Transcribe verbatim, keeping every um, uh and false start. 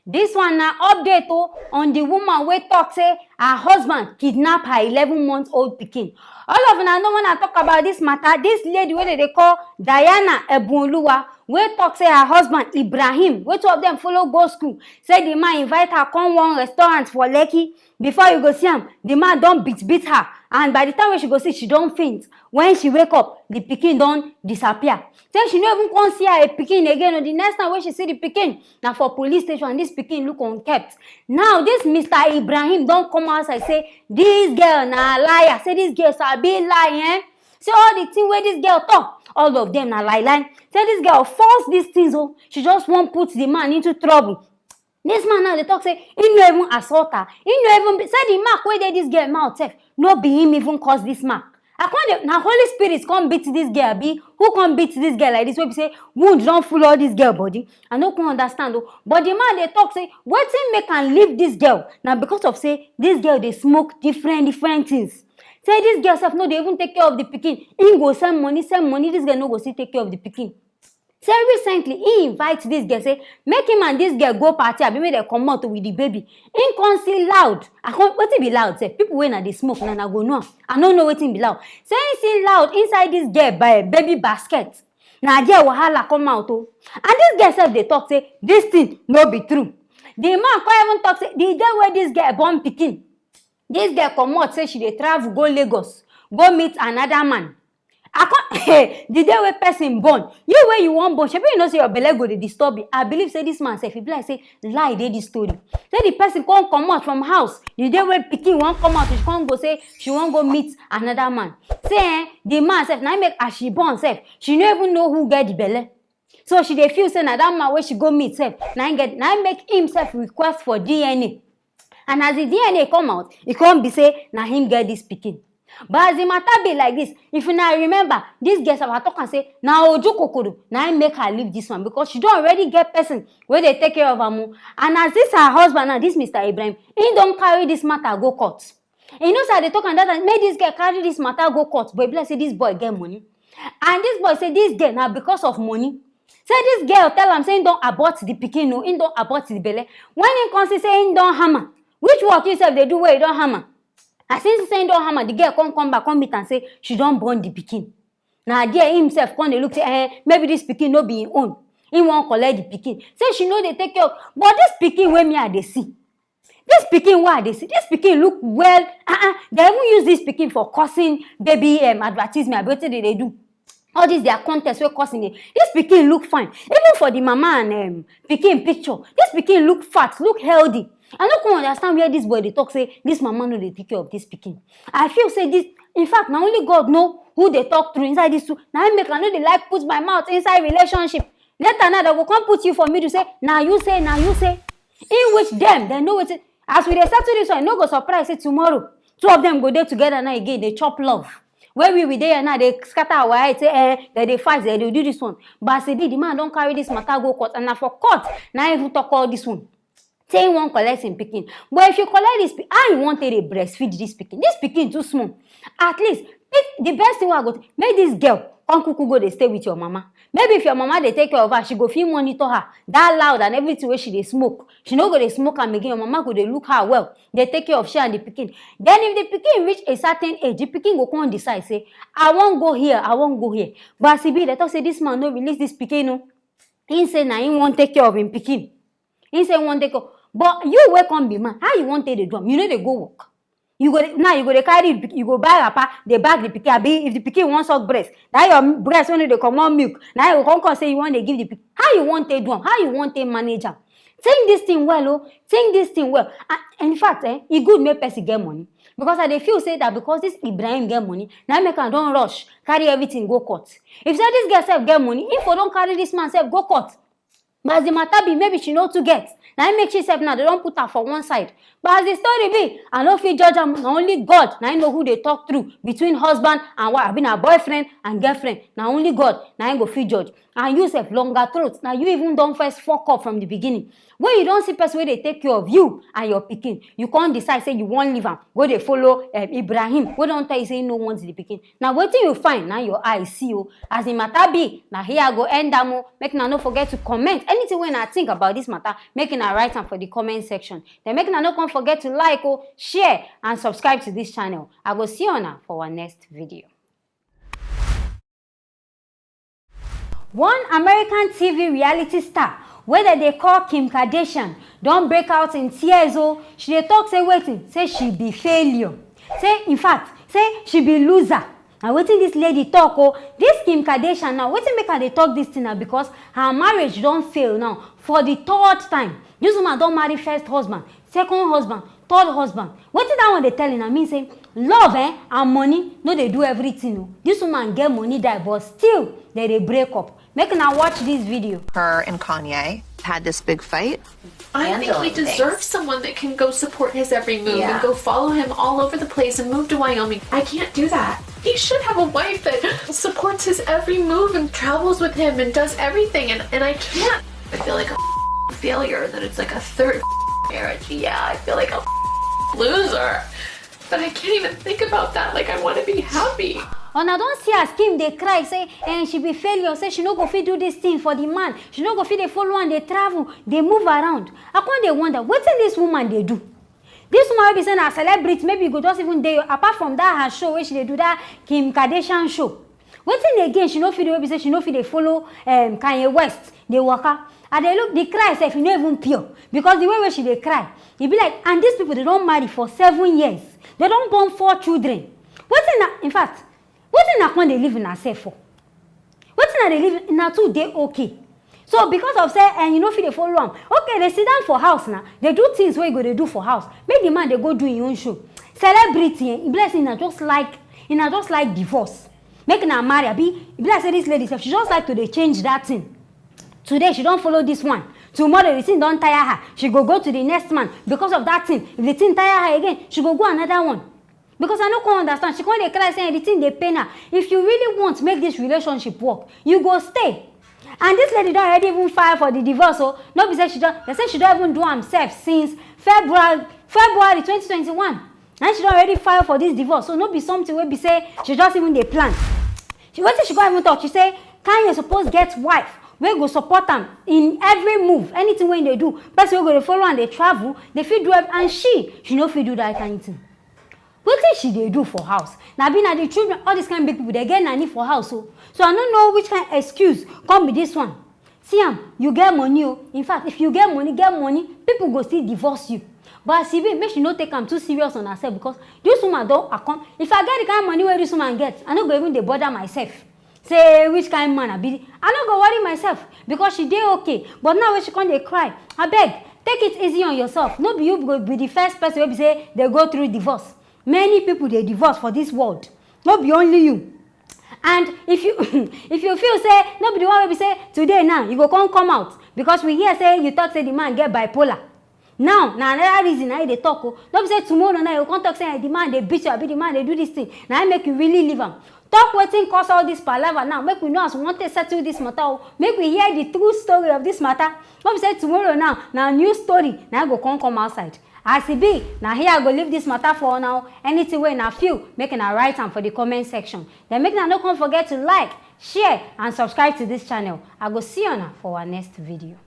This one na update o on the woman wey talk say her husband kidnap her eleven month old pikin. All of una know when I talk about this matter, this lady wey dem dey call Diana Ebunoluwa, wey talk say her husband Ibrahim, wey two of them follow go school, say the man invite her come one restaurant for Lekki. Before you go see am, the man don beat beat her, and by the time wey she go see, she don faint. When she wake up, the pikin don disappear. Say she no even come see her pikin again o. The next time wey she see the pikin, na for police station, and this pikin look unkept. Now this Mister Ibrahim don come outside say this girl na liar, say this girl sabi lie, eh? Say all the thing wey this girl talk, all of them na lie lie. Say this girl force these things o, she just wan put the man into trouble. This man now dey talk say he no even assault her, he no even be, say the mark wey dey this girl mouth sef, no be him even cause this mark. I come dey, na Holy Spirit come beat this girl abi? Who come beat this girl like this wey be say wound don full all this girl body? I no come understand o. But the man dey talk say wetin make am leave this girl na because of say this girl dey smoke different different things. Say this girl sef no dey even take care of the pikin. He go send money, send money, this girl no go still take care of the pikin. Say recently he invite this girl, say make him and this girl go party abi make dem comot with the baby. He come see loud. I come, wetin be loud sef? People wey na dey smoke na na go know am. I no know wetin be loud. Say he see loud inside this girl ba-, baby basket. Na there wahala come out o. And this girl sef dey talk say this thing no be true. The man come even talk say the day wey this girl born pikin, this girl comot say she dey travel go Lagos go meet another man. I come the day wey person born, you wey you wan born, shebi you know say your belle go dey disturb you? I believe say this man sef, e be like say lie dey this story. Say the person come comot from house the day wey pikin wan come out, she come go say she wan go meet another man. Say eh, the man sef na him make as she born sef, she no even know who get the belle. So she dey feel say na that man wey she go meet sef na him get, na him make him sef request for D N A. And as the D N A come out, e come be say na him get this pikin. But as the matter be like this, if una remember, this girl sef, I talk am say na oju kokoro na him make her leave this one, because she don already get person wey dey take care of am o. And as this her husband now, this Mister Ibrahim, he don carry this matter go court. You know say I dey talk am that time, make this girl carry this matter go court, but e be like say this boy get money. And this boy say this girl na because of money. Say this girl tell am say he don abort the pikin o, he don abort the belle. When he come see say he don hammer, which work you sef dey do wey you don hammer? As he see say he don hammer, the girl come come back, come meet am say she don born the pikin. Na there himself come dey look say, eh, maybe this pikin no be him own. He wan collect the pikin. Say she no dey take care of, but this pikin wey me I dey see, this pikin wey I dey see, this pikin look well. Uh-uh. They even use this pikin for causing baby um, advertisement. Abi wetin dem dey do? All this their contest wey causing it. This pikin look fine. Even for the mama and um, pikin picture, this pikin look fat, look healthy. I no come understand where this boy dey talk say this mama no dey take care of this pikin. I feel say this, in fact, na only God know who dey talk through inside this two. Na him make I no dey like put my mouth inside relationship. Later now, they go come put you for middle, say na you say, na you say. In which dem, dem know wetin. As we dey settle this one, you no go surprise say tomorrow two of them go dey together now again, dey chop love. Where we we dey here now, dey scatter our head, say eh, dem dey fight, dem dey do this one. But as e be, the man don carry this matter go court, and na for court na him even talk all this one. Say he wan collect him pikin. But if you collect this pi-, how you wan take dey breastfeed this pikin? This pikin too small. At least, if the best thing wey I go th-, make this girl come kuku go dey stay with your mama. Maybe if your mama dey take care of her, she go fit monitor her. That loud and everything wey she dey smoke, she no go dey smoke am again. Your mama go dey look her well, dey take care of she and the pikin. Then if the pikin reach a certain age, the pikin go come decide say, I wan go here, I wan go here. But as e be, they talk say this man no release this pikin o. He say na him wan take care of him pikin. He say he wan take care. But you wey come be man, how you wan take dey do am? You no dey go work. You go dey, now you go dey carry the pikin, you go buy wrapper, dey bag the pikin. Abi if the pikin wan suck breast, that your breast wey no dey comot milk, na you go come come say you wan dey give the pikin. How you wan take do am? How you wan take manage am? Think this thing well o. Think this thing well. And in fact, eh, e good make person get money, because I dey feel say that because this Ibrahim get money, na make am don rush carry everything go court. If say this girl sef get money, he for don carry this man sef go court. But as the matter be, maybe she no too get. Na him make she sef now, they don put her for one side. But as the story be, I no fit judge am. Na only God na him know who dey talk through between husband and wife, abi na boyfriend and girlfriend. Na only God na him go fit judge. And you sef, longer throat, na you even don first fuck up from the beginning. When you don see person wey dey take care of you and your pikin, you come decide say you wan leave am, go dey follow um, Ibrahim, wey don tell you say he no want the pikin. Na wetin you find na your eye see o. As the matter be, na here I go end am o. Make una no forget to comment anything wey una think about this matter. Make una Write am for the comment section. Then make una no come forget to like, oh, share and subscribe to this channel. I go see una for our next video. One American T V reality star wey dem dey call Kim Kardashian don break out in tears o. She dey talk say wetin? Say she be failure. Say in fact, say she be loser. Na wetin this lady talk o. This Kim Kardashian now, wetin make her dey talk this thing na because her marriage don fail now for the third time. This woman don marry first husband, second husband, third husband. Wetin that one dey tell una mean say love eh, and money no dey do everything o. This woman get money die, but still dem dey break up. Make una watch this video. Her and Kanye had this big fight. I think he deserves someone that can go support his every move yeah. and go follow him all over the place and move to Wyoming. I can't do that. He should have a wife that supports his every move and travels with him and does everything, and, and I can't. I feel like a failure that it's like a third marriage. Yeah, I feel like a loser. But I can't even think about that. Like, I want to be happy. Una don see as Kim dey cry say eh, she be failure, say she no go fit do this thing for the man, she no go fit dey follow am dey travel, dey move around. I come dey wonder wetin this woman dey do. This woman wey be say na celebrity, maybe you go just even dey apart from that her show wey she dey do, that Kim Kardashian show. Wetin again she no fit do wey be say she no fit dey follow um, Kanye West dey waka? I dey look the cry sef, e no even pure because the way wey she dey cry, e be like, and these people dey don marry for seven years, dey don born four children. Wetin na, in fact, wetin na come dey live una sef for? Wetin na dey live una too dey okay? So because of say eh, you no fit dey follow am, okay, dey sit down for house na, dey do things wey you go dey do for house, make the man dey go do im own show. Celebrity eh, e be like say una just like una just like divorce. Make una marry abi? E be like say this lady sef, she just like to dey change that thing. Today she don follow this one, tomorrow the thing don tire her, she go go to the next man because of that thing. If the thing tire her again, she go go another one. Because I no come understand, she come dey cry say the thing dey pain her. If you really want make this relationship work, you go stay. And this lady don already even file for the divorce o. No be say she don, they say she don even do am sef since February February twenty twenty-one. And she don already file for this divorce, so no be something wey be say she just even dey plan. She wetin she come even talk, she say Kanye suppose get wife wey go support am in every move, anything wey he dey do. Person wey go dey follow am dey travel, dey fit do every, and she she no fit do that kind thing. Wetin she dey do for house? Na be na the children, all these kind big people dey get nanny for house o. So I no know which kind excuse come be this one. See am, you get money o. In fact, if you get money, get money, people go still divorce you. But as e be, make she no take am too serious on herself because this woman don accom. If I get the kind money wey this woman get, I no go even dey bother myself. Say which kind man I be, I no go worry myself because she dey okay. But now wey she come dey cry, abeg, take it easy on yourself. No be you go be the first person wey be say dey go through divorce. Many people dey divorce for this world. No be only you. And if you if you feel say no be the one wey be say today now you go come come out because we hear say you talk say the man get bipolar. Now na another reason na you dey talk o. No be say tomorrow now you go come talk say eh, the man dey beat you abi the man dey do this thing. Na im make you really leave am. Talk wetin cause all this palava now. Make we know as we wan take settle this matter o. Make we hear the true story of this matter. No be say tomorrow now na new story na im go come come outside. As e be, na here I go leave this matter for una o. Anything wey una feel, make una write am for the comment section. Then make una no come forget to like, share and subscribe to this channel. I go see una for our next video.